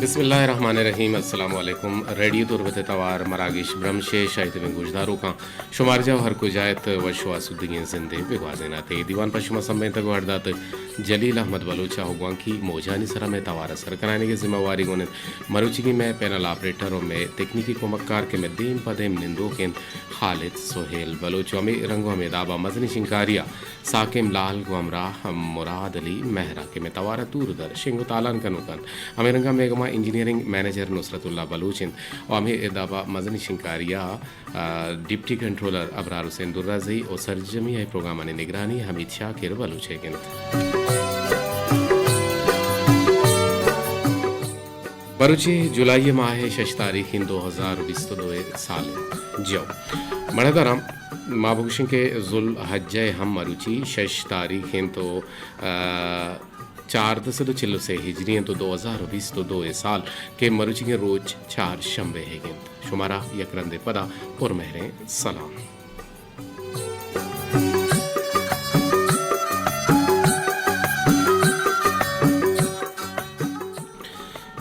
بسم اللہ الرحمن الرحیم۔ السلام علیکم۔ ریڈیو تربت ءِ توار مراگش برمش ءِ شاہی تبیں گوشداروکاں، شمارجاہ ہر کجا ات وش و آسودگیں زندے بگوازینات۔ اے دیوان پہ شما سمبینتگ و ہر داتگ جلیل احمد بلوچ ءَ، گوانکی موجانی سرا مئے توار ءِ سر کنائینگ ءِ ذمہ واری گون انت۔ مروچیگیں مئے پینل آپریٹر و مئے تکنیکی کمکار کہ مئے دیم پہ دیم نندوک انت، خالد سہیل بلوچ۔ و ہمے رنگ و ہمے داب ءَ مزنیں شنگکاری ءَ ساکم لال گوں ہمراہ مراد علی مہرا کہ مئے توار ءَ تور در شنگ و تالان کنوک انت۔ ہمے رنگا مئے گوما انجینئرنگ منیجر نصرت اللہ بلوچ انت و ہمے دابا مزنیں شنگکاری ءَ، آ، ڈپٹی کنٹرولر ابرار حسین درازئی و سرجمی ءِ پروگرامانی نگرانی حمید شاکر بلوچ ءَ کنت۔ مروچی جولائی ءِ ماہ ءِ شش تاریخ انت، دو ہزار و بیست و دو ءِ سال انت۔ جیو، مڑداراں، ما بگوشیں کہ ذوالحجہ ءِ ہم مروچی شش تاریخ انت و، آ، چاردہ سد و چل و سے ہجری انت و دو ہزار و بیست و دو ءِ سال کہ مروچیگیں روچ چار شمبے ئیگ انت۔ شمارا یک رندے پدا پرمہریں سلام۔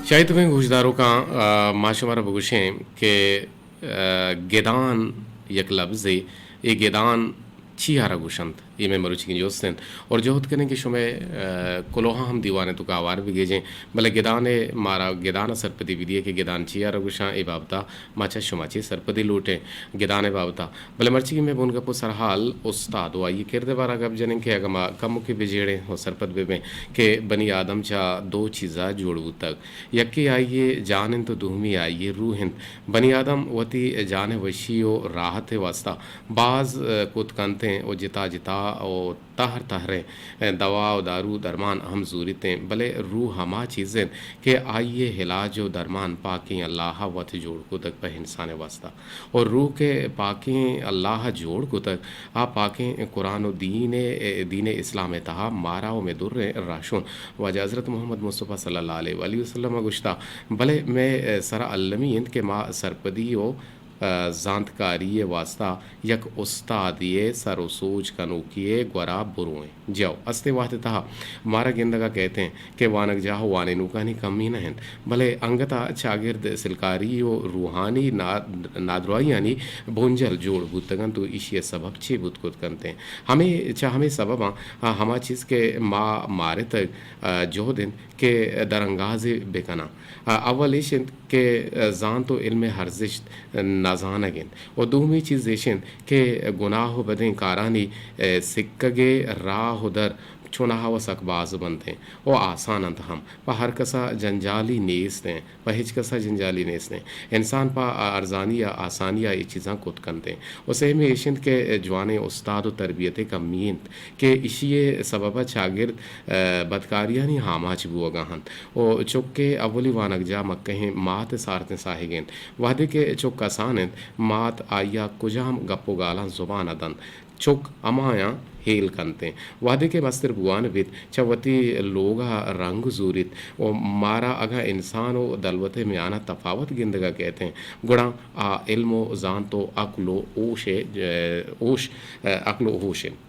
شاہی تبیں گوشداروکاں، آ، ما شمارا بگوشیں کہ، آ، گدان یک لبزے، اے گدان چی ءَ را گوشنت؟ اے مئے مروچیگیں جست انت۔ اور جہد کنیں کہ شمئے، آ، کلوہاں ہم دیوان ءِ توکا ہوار بگیجیں، بلے گدان ءِ مارا گدان ءَ سرپدی بدیئے کہ گدان چی ءَ را گوشاں، اے بابت ءَ ما چہ شما چے سرپدی لوٹیں گدان ءِ بابت ءَ۔ بلے مرچی کہ مئے بنگپ و سرحال استاد و آئی ءِ کرد ءِ بارہ ءَ گپ جنیں کہ اگاں ما کمکے بجیڑیں و سرپد ببیں کہ بنی آدم چہ دو چیز ءَ جوڑ بوتگ، یکے آئی ءِ جان انت و دومی آئی ءِ روح انت۔ بنی آدم وتی جان ءِ وشی و راحت ءِ واستہ باز، ءَ، کت کنتیں و جتا جتا و تہر تہریں، ءَ، دوا و دارو درمان ہم زوریتیں، بلے روح ہما چیز انت کہ آئی ءِ علاج و درمان پاکیں اللہ ءَ وت جوڑ کتگ پہ انسان ءِ واستہ۔ و روح کہ پاکیں اللہ ءَ جوڑ کتگ، آ پاکیں قرآن و دین ءِ، دین اسلام ءِ تہا مارا و مئے دریں رہشون واجہ حضرت محمد مصطفی صلی اللہ علیہ وآلہ وسلم ءَ گوشتہ، بلے مئے سرا المی انت کہ ما سرپدی و، ءَ، زانتکاری ءِ واستہ یک استادے ءِ سر و سوج کنوکے ءِ گورا برویں۔ جیو، استیں وہد ءِ تہا مارا گندگ ءَ کئیتیں کہ وانگجاہ و وانینوکانی کمی نہ انت، بلے انگت ءَ چاگرد سلکاری و روحانی نا-، نادراہیانی بنجل جوڑ بوتگ انت و ایشی ءِ سبب چے بوت کت کنتیں؟ ہمے، چہ ہمے سبباں آ ہما چیز کہ ما مارتگ، آ، جہد انت کہ درانگازے بکناں۔ آ، اول ایش انت کہ زانت و علم ءِ ارزشت نہ زانگ انت و دومی چیز ایش انت کہ گناہ و بدیں کارانی، ءَ، سکگ ءِ راہ و در چوناہا و سک باز بنت انت و آسان انت ہم۔ پہ ہر کسا جنجالی نیست انت، پہ ہچ کسا جنجالی نیست انت۔ انسان پہ ارزانی ءَ آسانی ءَ اے چیزاں کت کنت انت۔ و سیمی ایش انت کہ جوانیں استاد و تربیت ءِ کمی انت کہ ایشی ءِ سبب ءَ چاگرد، ءَ، بدکاریانی آماچ بوہگا انت۔ و چک ءِ اولی وانگجاہ مکہیں مات ءِ سارتیں ساہگ انت۔ وہدے کہ چک کسان انت، مات آئی ءَ کجام گپ و گالاں زبان ءَ دنت، چک ہمایاں ہیل کنت انت۔ وہدے کہ مستر بوان بیت، چہ وتی لوگ ءَ رنگ زوریت و مارا اگاں انسان و دلوت ءِ میان ءَ تفاوت گندگ ءَ کئیت انت، گڑا آ علم و زانت و عقل و ہوش ءِ، ہوش، عقل و ہوش انت۔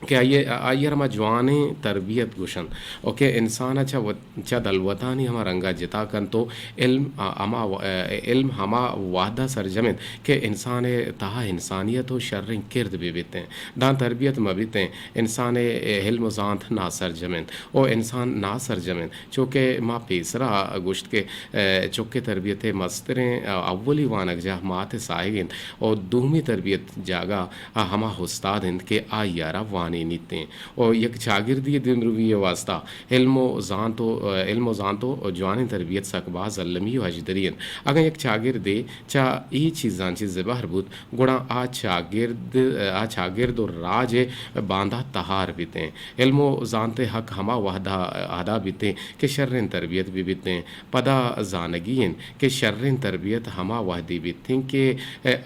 کہ آئی ءَ، آئی ءَ را ما جوانیں تربیت گوشنت و کہ انسان ءَ چہ وت-، چہ دلوتانی ہما رنگ ءَ جتا کنت و علم، آ، ہما و-، علم ہما وہد ءَ سرجم انت کہ انسان ءِ تہا انسانیت و شریں کرد بہ بیت انت۔ داں تربیت مہ بیت انت، انسان ءِ علم و زانت ناسرجم انت و انسان ناسرجم انت۔ چو کہ ما پیسرا گوشت کہ، ءَ، چک ءِ تربیت ءِ مستریں، ءَ، اولی وانگجاہ مات ءِ ساہگ انت و دومی تربیت جاگہ ءَ ہما استاد انت کہ آئی ءَ را وانینیت انت و یک چاگردے ءِ دیمروی ءِ واستہ علم و زانت و، ءَ، علم و زانت و جوانیں تربیت سک باز المی و ہژدری انت۔ اگاں یک چاگردے چہ اے چیزاں چہ زبہر بوت، گڑا آ چاگرد، آ چاگرد و راج ءِ باندات تہار بیت انت۔ علم و زانت ءِ حق ہما وہد ءَ ادا بیت انت کہ شریں تربیت بہ بیت انت، پدا زانگی انت کہ شریں تربیت ہما وہدے بیت انت کہ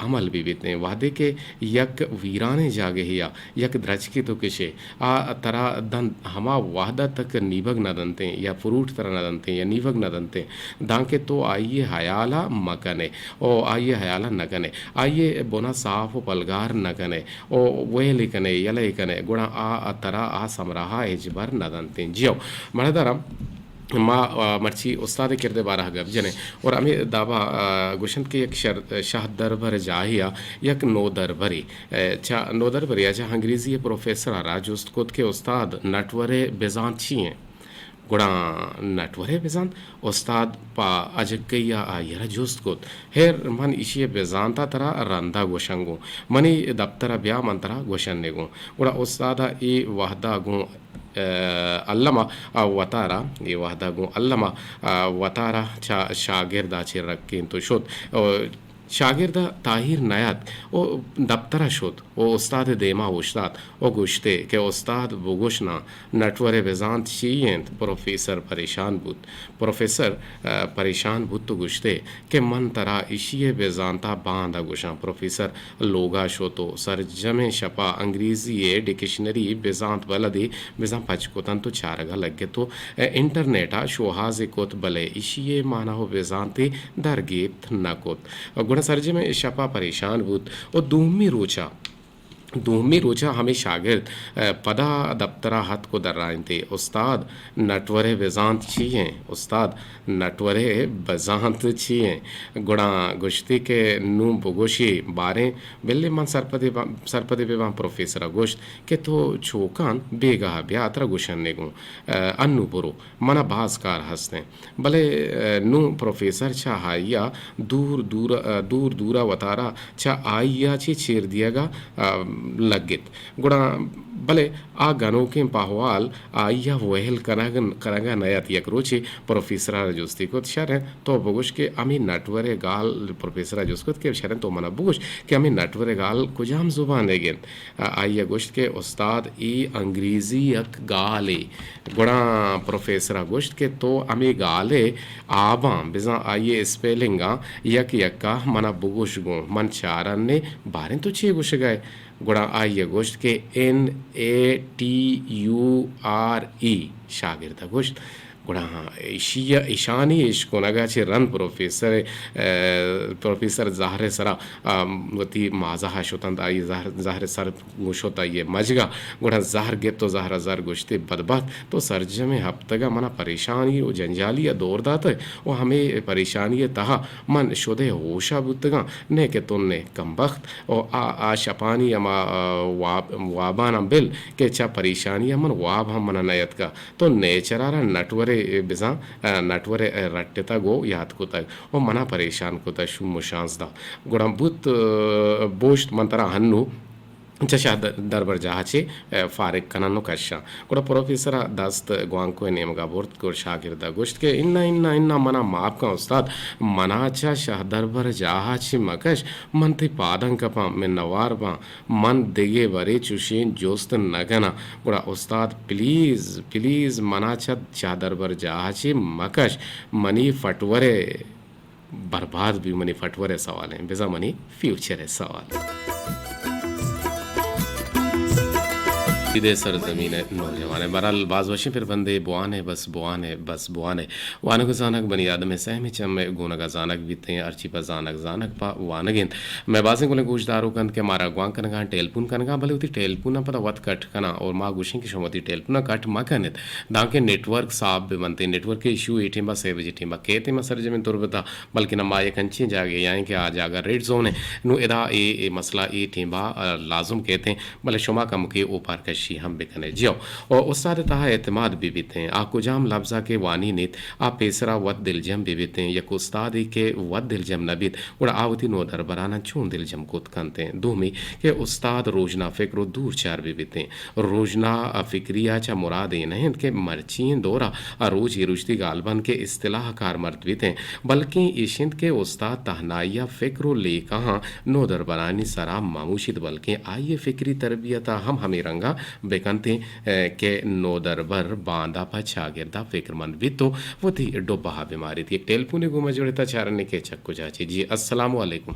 عمل بہ بیت انت۔ وہدے کہ یک ویرانیں جاگہے ءَ یک درچکے تو کشے، آ ترا دنت ہما وہد ءَ تک نیبگ نہ دنت انت یا فروٹ ترا نہ دنت انت یا نیبگ نہ دنت انت، دانکہ تو آئی ءِ ہیال ءَ مہ کن ئے و آئی ءِ ہیال ءَ نہ کن ئے۔ آئی ءِ بن ءَ ساف و پلگار نہ کن ئے و ویل ئے کن ئے، یلہ ئے کن ئے، گڑا آ، آ ترا آ سمراہ ءَ ہچبر نہ دنت انت۔ جیو، مڑداراں، ما، آ، مرچی استاد ءِ کرد ءِ بارہ ءَ گپ جنیں اور ہمے دابا، آ، گوشنت کہ یک شر-، شہ دربر جاہے ءَ یک نودربرے، آ، چہ نودربرے ءَ چہ انگریزی ءِ پروفیسر ءَ را جست کت کہ استاد، نٹور ءِ بزانت چی ایں؟ گڑا نٹور ءِ بزانت؟ استاد پہ اجکئی ءَ آئی ءَ را جست کت۔ ہیر، من ایشی ءِ بزانت ءَ ترا رند ءَ گوشن گوں۔ منی دپتر ءَ بیا، من ترا گوشن ئے گوں۔ گڑا استاد ءَ اے وہد ءَ گوں، آ، الم ءَ وتارا، اے وہد ءَ گوں الم ءَ، آ، وتارا چہ شاگرد ءَ چہ رکینت ءُ شت۔ آ، شاگرد ءَ تاہیر نیاتک ءُ دپتر ءَ شت ءُ استاد ءِ دیم ءَ اوشتات ءُ گوشت ئے کہ استاد بگوش ناں، نٹور ءِ بزانت چی اِنت؟ پروفیسر پریشان بوت۔ پروفیسر، آ، پریشان بوت ءُ گوشت ئے کہ من ترا ایشی ءِ بزانت ءَ باندا گوشاں۔ پروفیسر لوگ ءَ شت ءُ سرجمیں شپ ءَ انگریزی ءِ ڈکشنری، بزانت بلدے، بزاں پچ کت اَنت ءُ چارگ ءَ لگت ءُ انٹرنیٹ ءَ شوہازے کت، بلے ایشی ءِ مانا ءُ بزانتے در گیپت نہ کت۔ گڑا سرجمیں شپ ءَ پریشان بوت ءُ دومی روچ ءَ، دومی روچ ءَ ہمے شاگرد، آ، پدا دپتر ءَ اتک ءُ درائینت ئے، استاد، نٹور ءِ بزانت چی ایں؟ استاد، نٹور ءِ بزانت چی ایں؟ گڑا گوشت ئے کہ نوں بگوش ئے، باریں، بلے من سرپدے با-، سرپدے بہ باں۔ پروفیسر ءَ گوشت کہ تو چو کن، بیگاہ ءَ بیا، ترا گوشن ئے گوں۔ آ، انوں برو، من ءَ باز کار ہست ایں۔ بلے، آ، نوں پروفیسر چہ آئی ءَ دور دور، آ، دور دور ءَ وتارا چہ آئی ءَ چہ چیر دیگ ءَ، آ، لگت۔ گڑا بلے آ گنوکیں پہوال آئی ءَ ویل کنگ، کنگ ءَ نہ اَت۔ یک روچے پروفیسر ءَ را جستی کت، شر اِنت، تو بگوش کہ ہمے نٹور ءِ گال، پروفیسر ءَ جست کت کہ شر اِنت، تو من ءَ بگوش کہ ہمے نٹور ءِ گال کجام زبان ئیگ اِنت؟ آ-، آئی ءَ گوشت کہ استاد، اے انگریزی یک گالے۔ گڑا پروفیسر ءَ گوشت کہ تو ہمے گال ءِ آباں، بزاں آئی ءِ اسپیلنگاں یک یک ءَ من ءَ بگوش گوں، من چارن ئے، باریں تو چے گوشگ ءَ ئے؟ گڑا آئی ءَ گوشت کہ این اے ٹی یو آر ای۔ شاگرد ءَ گوشت۔ گڑا ایشی ءَ، ایشانی اشکنگ ءَ چہ رند پروفیسر، آ، پروفیسر زہر ءِ سرا، آ، وتی مازہ ءَ شت اَنت، آئی زہر، زہر ءِ سر گوں شت آئی ءِ مجگ ءَ۔ گڑا زہر گپت ءُ زہر ءَ زر گوشت ئے، بدبخت، تو سرجمیں ہپتگ ءَ من ءَ پریشانی ءُ جنجالی ءَ دور داتگ ءُ ہمے پریشانی ءِ تہا من شدئے ہوش ءَ بوتگاں، نئے کہ تو نئے، کمبخت۔ ءُ آ، آ شپانی ہما، آ، واب، واباناں بل کہ چہ پریشانی ءَ من واب ہم من ءَ نیتکگ۔ تو نیچر ءَ را نٹورے بزاں، آ، نٹورے رٹتگ ءُ یات کتگ ءُ من ءَ پریشان کتگ، شوم ءُ شانزدہ۔ گڑا بوت، آ، بوشت، من ترا ہنو چہ شہ د-، دربرجاہ ءَ چہ، آ، فارگ کناں ءُ کشاں۔ گڑا پروفیسر ءَ دست گوانکو ءِ نیمگ ءَ برت، گڑا شاگرد ءَ گوشت کہ انا، انا، انا، من ءَ معاف کن استاد، من ءَ چہ شہ دربرجاہ ءَ چہ مکش، من تئی پاداں کپاں، منوار باں، من دگہ برے چشیں جست نہ کناں۔ گڑا استاد، پلیز، پلیز، من ءَ چہ، چہ دربرجاہ ءَ چہ مکش، منی فٹور ءِ برباد بی، منی فٹور ءِ سوال ایں، بزاں منی فیوچر ءِ سوال۔ ادے سرزمین ءِ نوجوان ءِ۔ بہرحال، باز وشیں پربندے، بوان ءِ، بس بوان ءِ، بس بوان ءِ۔ وانگ ءُ زانگ بنی آدم ءِ سہمیں چم ءِ گونگ ءَ زانگ بیت ایں، ہرچی پہ زانگ، زانگ پہ وانگ اِنت۔ مئے بازیں گلیں گوشداروک اَنت کہ مارا گوانک کنگ ءَ، ٹیلپون کنگ ءَ، بلے وتی ٹیلپون ءَ پدا وت کٹ کناں اور ما گوشیں کہ شما وتی ٹیلپون ءَ کٹ مہ کن ات، دانکہ نیٹورک صاف بہ بنت۔ نیٹورک ءِ ایشو اے ٹیم ءَ سئے بجے ٹیم ءَ کیت ایں ماں سرجمیں تربت ءَ، بلکن ما یک انچیں جاگہے ءَ ایں کہ آ جاگہ ریڈ زون ایں۔ نوں ادا اے، اے مسئلہ اے ٹیم ءَ، آ، لازم کیت ایں، بلے شما کمکے اوپار کشی ہم بہ کن ئے۔ جی ہو، او استاد ءِ تہا اعتماد بہ بیت ایں۔ آ کجام لبز ءَ کہ وانینیت، آ پیسرا وت دلجم بہ بیت ایں۔ یک استادے کہ وت دلجم نہ بیت، گڑا آ وتی نودربراناں چون دلجم کت کنت ایں؟ دومی کہ استاد روژنا فکر ءُ دور چار بہ بیت ایں۔ روژنا فکری ءَ چہ مراد اے نہ اِنت کہ مرچی ئیں دور ءَ روچ گروشتی گالبند کہ اصطلاح کارمرد بیت ایں، بلکیں ایش اِنت کہ استاد تہنائی ءَ فکر ءُ لیکہاں نودربرانی سرا مہ موشیت، بلکیں آئی ءِ فکری تربیت ءَ ہم ہمے رنگ ءَ بہ کنت ایں، اے، کہ نودربر باندا پہ چاگرد ءَ فکرمند بیت ءُ وتی ڈبہ ءَ بہ ماریت۔ یک ٹیلپونے گوں ما جوڑ اِت ءُ چارن ایں کہ چک کجا چہ۔ جی، السلام علیکم۔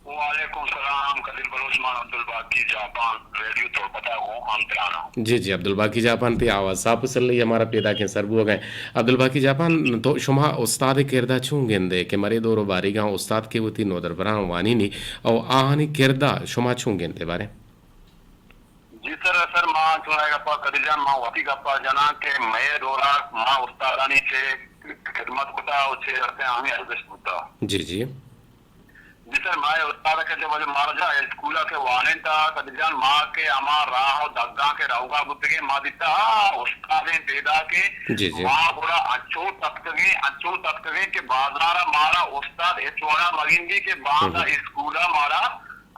وعلیکم سلام، قدیر بلوچ، من عبدالباقی جاپان، ریڈیو تربت ءَ گوں ہم تران آں۔ جی، جی، عبدالباقی جاپان، تئی آواز صاف ءُ سلہی ءَ مارا پیداک ایں، سر بوگ ءَ ایں۔ عبدالباقی جاپان، تو شما استاد ءِ کرد ءَ چون گند ئے کہ مرے دور ءُ باریگاں استاد کہ وتی نودربراں وانینی، او آہانی کرد ءَ شما چون گند ئے باریں؟ جی، سر، سر، ما چون اے گپا قدیر جان، ما وتی گپا جناں کہ مئے دورا ما استادانی چے خدمت کتا و چے رسے ہمیں ارزشت بوتا۔ جی، جی۔ جی سر، ما اے استاد کہ جب مارا جا اسکولا کہ وانینتا قدیر جان، ما کہ ہما راہ و دگاں کہ روگا بوتگیں، ما دیتا، ہاں، استادیں پیدا کہ جی، جی۔ ما گڑا انچو تتکگیں، انچو تتکگیں کہ بازارا مارا استاد ہچ وڑا مگندی کہ باندا ہم۔ اسکولا مارا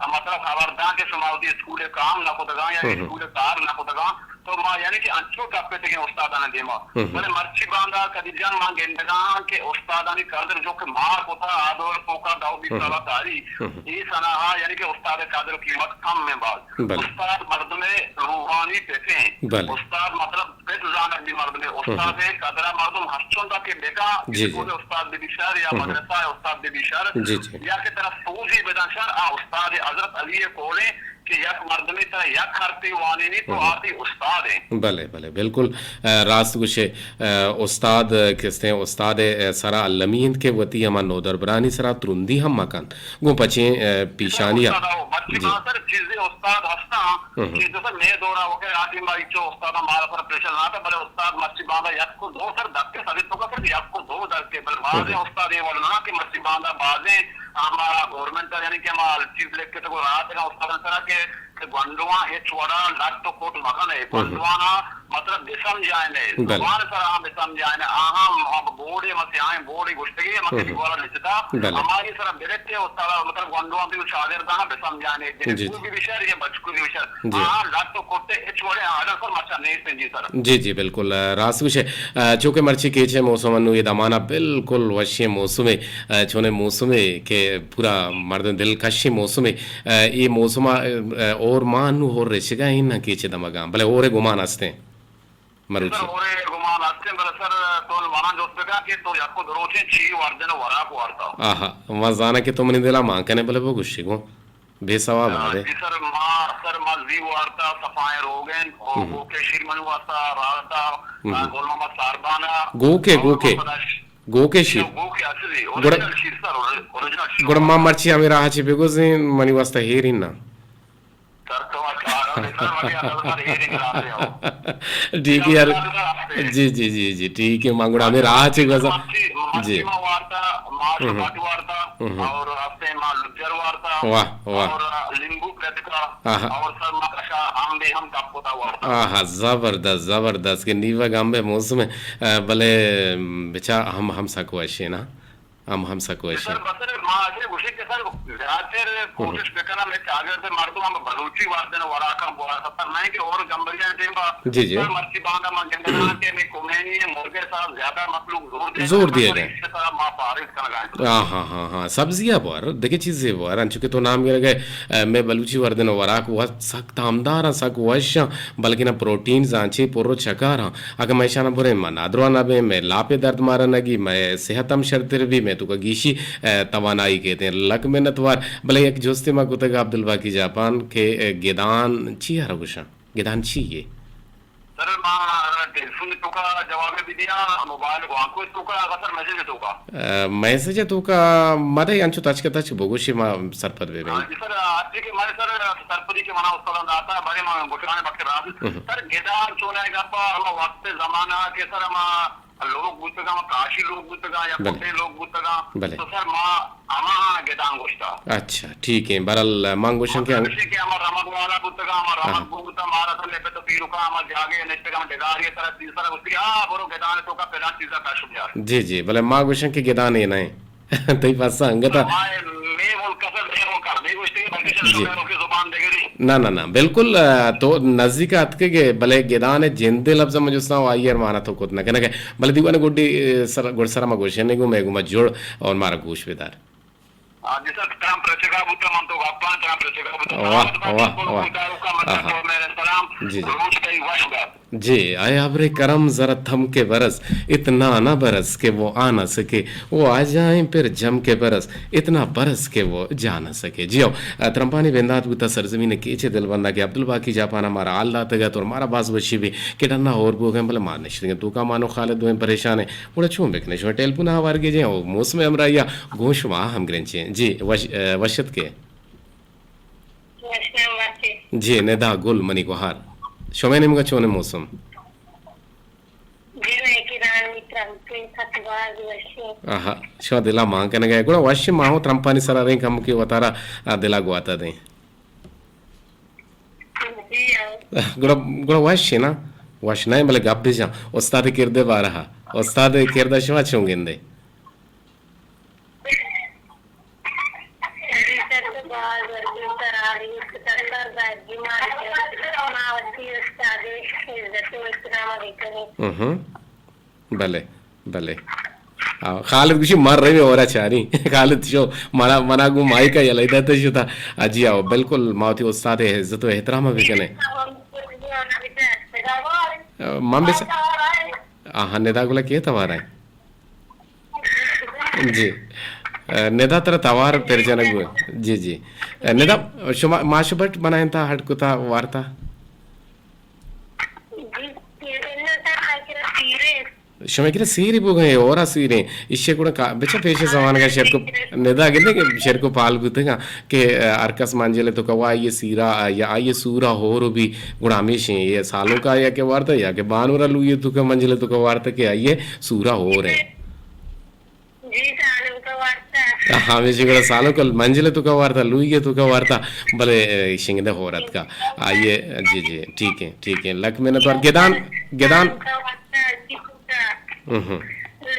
مطلب خبر داں کہ شما وتی اسکول ء کام نہ کتگاں یا ہم۔ اسکول ء کار نہ کتگاں، تو ما یعنی کہ انچو ٹپتگیں استادانی دیما۔ ہم۔ بلے مرچی باندا قدیر جان ما گندگاں کہ استادانی قدر جو کہ ما کتا آ دور توکا دو بیست ہم۔ سال ساری ہم۔ اے سناہا یعنی کہ استاد قدر قیمت کم میں باز۔ بلے۔ استاد مردم روحانی پتیں۔ بلے۔ استاد مطلب پت زانگ بی مردمے، ہم۔ استاد ء قدر ء مردم ہرچنت کہ بکا، جی، جی۔ اسکول ء استاد بہ بی شر یا ہم۔ مدرسہ ء استاد بہ بی شر، جی، جی۔ یا کہ ترا سوجی بدن شر، آ استاد حضرت علی ء قولیں کہ یک مردمے ترا یک حرفے وانینی تو ہم۔ آتی استاد ہیں۔ بلے، بلے، بالکل، ا، راست گوشے، ا، استاد، ا، کستیں استاد ء سرا المی انت کہ وتی ہما نودربرانی سرا ترندی ہم مکن۔ گوں پچیں، ا، پیشانی ء۔ استاد ء مرچی جی۔ ما سر چیزے استاد ہستاں ہم۔ کہ جیسے مئے دورا وقت آتی ما ایچو استاد مارا سر پریشر نہ تھا، بلے استاد مرچی باندا یک کو دو سر دکے سر تو کا سر یک کو دو دکے، بلے بازیں ہم۔ استاد اے وڑ نہ کہ مرچی باندا بازیں ہما گورنمنٹ یعنی کہ ہما چیز لکھ کے تو رات کا استاد سرا کہ، کہ گونڈواں ہچ وڑا لٹ و کوٹ مکن ہے، ہم۔ گونڈواں مطلب بسمجھائینے، بلے۔ زبان سرا ہم بسمجھائینے، آہاں ہم بورڈے، ہم سیاہیں بورڈے گوشتگی، ہم ہم۔ دیوارا لکھتا، بلے۔ ہماری سرا برکے و ترا، مطلب، گونڈواں بھی شاگرداں بسمجھائینے، جی، جی۔ جنکو بھی بشر یا بچکو بھی بشر۔ جی۔ آہاں لٹ و کٹے ہچ وڑے آہاں سر مرچا نیست ہیں، جی سر۔ جی، جی، بالکل، ا، راست گوشے۔ ا، چونکہ مرچی کیچے موسم انو یہ دمانا بالکل وشیں موسمے، ا، چونے موسمے کہ پورا مردم دلکشیں موسمے، ا، یہ موسم، ا، اور ماہ انو اور رشگا ہیں نہ کیچے دمگاں، بلے اور گمان ہستیں۔ مروچی۔ سر، ہورے گمان ہستیں، بلے سر، تو منا جست بکن کہ تو یکو دروچیں چی وردن و وراک وارتا۔ آہا، ما زاناں کہ تو منی دلا مان کنے، بلے بگوشی گوں۔ بے سواب آ، نہ بے۔ جی سر، ما، سر، ما زی وارتا، صفائیں روگن، او ہم۔ گوکے شیر منی واسطہ رارتا، ہم۔ آ، گل محمد ساربانا، گوکے، اور گوکے۔ محمد اش-، گوکے شیر۔ گوکے اصلی، گڑا، اوریجنل شیر سر، اوری-، اوریجنل شیر۔ گڑا ما مرچی ہمیں راہ چی بگوزیں، منی واسطہ ہیر ہی نہ۔ سر تو اچھا، سر، مجھے اصل سر ہیرنگ کراتے ہو۔ ٹھیک ہے یار۔ جی، جی، جی، جی، ٹھیک ہے، ما گڑا ہمیں راہ چے گزا۔ مچھی، مچھی جی۔ ما وارتا، ما ہم۔ شباٹ وارتا، ہم۔ اور ہفتے ما لجر وارتا، واہ، واہ۔ اور لیمبو پلٹکا، آہا۔ اور سر ما کشا آم بھی ہم کپ ہوتا وارتا۔ آہا، زبردست، زبردست، کہ نیوگ آم بے موسم ہے، آ، بلے، بچا ہم، ہم سک وشے نا۔ ہم، ہم سک وشی۔ سر، بس ما اگے گوشی کہ سر، زیاتر ہم۔ کوشش بکنم، میں چاگر سے مردم ہم بلوچی وارتن وراکم بوا سفر نہیں کہ اور گمبریاں ٹیم با۔ جی، جی۔ سر، مرچی باندا ما گندگا کہ میں کمینی ہے، مرگے سر زیادہ مخلوق زور دے۔ زور دیا جائے۔ اس سے سر ما فارغ کر گئے۔ ہاں، ہاں، ہاں، ہاں، سبزیاں بوار، دیگه چیزے بوار، انچو کہ تو نام گرگے، اے، میں بلوچی وردن وراک و سک تامدار ہیں، سک وش ہیں، بلکہ نا پروٹین زانچے پر و چکار ہیں۔ اگاں مئے شانہ بریں، ما نادروا نہ بیں، مئے لاپے درد مارا نہ گی، مئے صحت ہم شرتر بی، مئے توکا گیشی، اے، توانائی کیتیں۔ لک منت وار۔ بلے یک جستے ما کتگ عبدالباقی جاپان کہ، اے، گدان چی ہر گوشاں؟ گدان چی یے؟ سر، ما ٹیلیفون توکا جواب بھی دیا، موبائل وانکو توکا، اگر سر میسج توکا۔ اے، میسج توکا مدے انچو تچک تچک بگوشی ما سرپد بے بیں۔ ہاں جی سر، آج کے مارے سر سرپدی کے منا استاد داتا، بارے ما گوشانے بات کر رہا ہوں۔ ہم۔ سر، گدان چونے گپا، ہما وقت زمانہ کہ سر ہما لوگ بوتگاں، کاشی لوگ بوتگاں یا بلے۔ کٹے لوگ بوتگاں، بلے۔ تو سر ما ہما گدان گوشتا۔ اچھا، ٹھیک ہے، برحال ما گوشاں کہ مطلب ہم، اسی کہ ہما رمگ والا بوتگاں، ہما ہاں۔ رمگ بوتا، مارا سر لے پہ تو پیرو کا ہما جاگے نشتگاں، ڈگاری طرح تیسرا گوشتی، آ، برو گدان توکا پلان چیزا کاشو بیار۔ جی، جی، بلے ما گوشاں کہ گدان اے نہ ایں۔ تئی پسا انگتا۔ ہمائے مے ملک ء سر مے ملک ء، مے گوشتگیں بلکہ چہ جی۔ شمے ملک ء زبان دگری۔ نہ، نہ، نہ، بالکل، ا، تو نزیک ء اتکگ ئے، بلے گدان ء جند ء لبز ء من جستاں و آئی ء مانا تو کت نہ کنگ ئے۔ بلے دیوان ء گڈی، ا، سر، گڈ سر ء ما گوشنے گوں، مئے گوما جڑ اور مارا گوش بدار۔ آ، جی سر، ترام پرچگا بوتا، من تو گپاں، ترام پرچگا بوتا۔ واہ، سلامت بات، واہ، بالکل واہ۔ خدا کا مطلب آہا۔ تو میرے سلام، جی، جی۔ روچ تئی وش بات۔ جی، اے ابر کرم ذرا تھم کے برس، اتنا نہ برس کہ وہ آ نہ سکے، وہ آ جائیں پھر جم کے برس، اتنا برس کہ وہ جا نہ سکے۔ جی ہو، ترمپانی بندات بوتا سرزمین کیچے دلبنداں کہ عبدالباقی جاپان ء مارا حال داتگ ات اور مارا باز وشی بی کہ ڈنا ہور بوگ ء، بلے ما نشتگیں توکا مان و خالد دوئیں پریشان ایں۔ گڑا چون بکنیں؟ شما ٹیلیفون ء ہوار گیجیں او موسم ء ہمراہی ء گوں شما ہمگرنچیں۔ جی، وش-، وشت کے۔ وشنام مرچی۔ جی، ندا گل منی گوہار۔ شمئے نیمگا چونیں موسم؟ جی، مئے کرا ترمپیں، سک باز وشیں۔ آہا، شما دلا مان کنگا ئے۔ گڑا وشیں، ما ہوں ترمپانی سرا رئیں کمکے وتارا، آ، دلا گواتا دیں۔ جی، ہاں۔ گڑا، گڑا وشیں نا؟ وش نہ، بلے گپ بجاں۔ استاد کردے بارہا۔ استاد کردا شما چون گندے؟ ہم۔ بلے، بلے۔ آ، خالد گوشی، من رویں اورا چاریں۔ خالد شو، منا، منا گوں مائیکا یلہ دات شتا۔ آ، جی آؤ، بالکل، ما وتی استاد عزت و احترام بکنیں۔ آ، من بس-، آہاں، ندا گل ءَ کئے توار ئے؟ جی۔ آ، ندا ترا توار پر جنگ بو۔ جی، جی۔ آ، ندا، شما ماش بٹ بنائینتا، ہڈ کتا، وارتا؟ شمئے کرا سیری بوگئے، اورا سیریں۔ ایشی گڑا کا-، بچا پیش زمانگا شرکو ندا گندے کہ شرکو پال بوتگا کہ، آ، ہر کس منجلے توکا وا آئی سیرا، آ، یا آئی سورا ہور بی۔ گڑا ہمیشیں، اے سالونکا یا کہ وارتا، یا کہ بانورا لوئیے توکا منجلے توکا وارتا کہ آئی سورا ہور ہے۔ جی، سالونکا وارتا۔ ہمیشیں گڑا سالونکا منجلے توکا وارتا، لوئیے توکا وارتا، بلے، اے، شنگدے ہور اتکا۔ آئی، جی، جی، ٹھیک ہے، ٹھیک ہے۔ لک منت وار۔ گدان، گدان۔ سالونکا وارتا، جی، توکا۔ ہم، ہم۔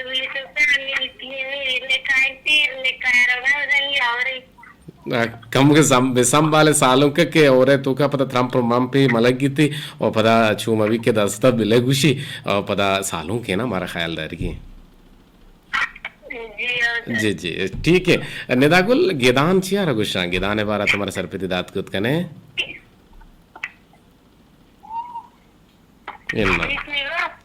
لوئیے توکا، نی، نی، نی، نکائیں تیر، نکائیں روگا زنگی آورے۔ آ، کم کے سم-، بے سنبھالے سالونکا کہ اورے توکا پدا ترمپ ممپی ملگ گیتی، او پدا چوم ابھی کے دستا بلے گوشی، او پدا سالونکے نا مارا خیال داری کی۔ جی، جی، ٹھیک ہے۔ ندا گل، گدان چیا را گوشاں؟ گدان بارا تمہارا سرپدی دات کت کنے؟ انا۔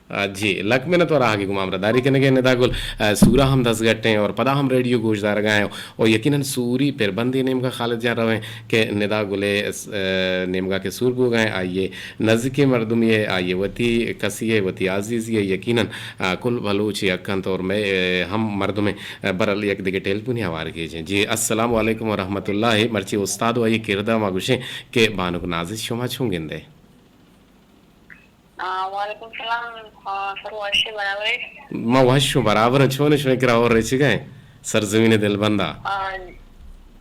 آ، جی، لک منت وار آہگی گما ہمراہ داری کنگے ندا گل۔ آ، سورا ہم دستگٹیں اور پدا ہم ریڈیو گوش دارگائیں اور یقیناً سوری پر بندی نیمگا خالد جان رویں کہ ندا گلے اس، آ، نیمگا کے سور بوگائیں، آئیے نزدیکی مردمی ہے، آئیے وتی کسی ہے، وتی عزیزی ہے، یقیناً، آ، کل بلوچ یک انت اور میں، آ، ہم مردمیں، آ، برل یک دگہ ٹیلیفونی ہوار کیجیں۔ جی، السلام علیکم و رحمت اللہ۔ مرچی استاد و آئی کردہ ما گوشیں کہ بانک نازش شما چون گندے؟ آ، وعلیکم السلام۔ آ، سر وش برابر ہے؟ ما وش ہوں برابر ہیں۔ چون شما کرا اور رچگا ہیں؟ سرزمین دلبندا۔ آ،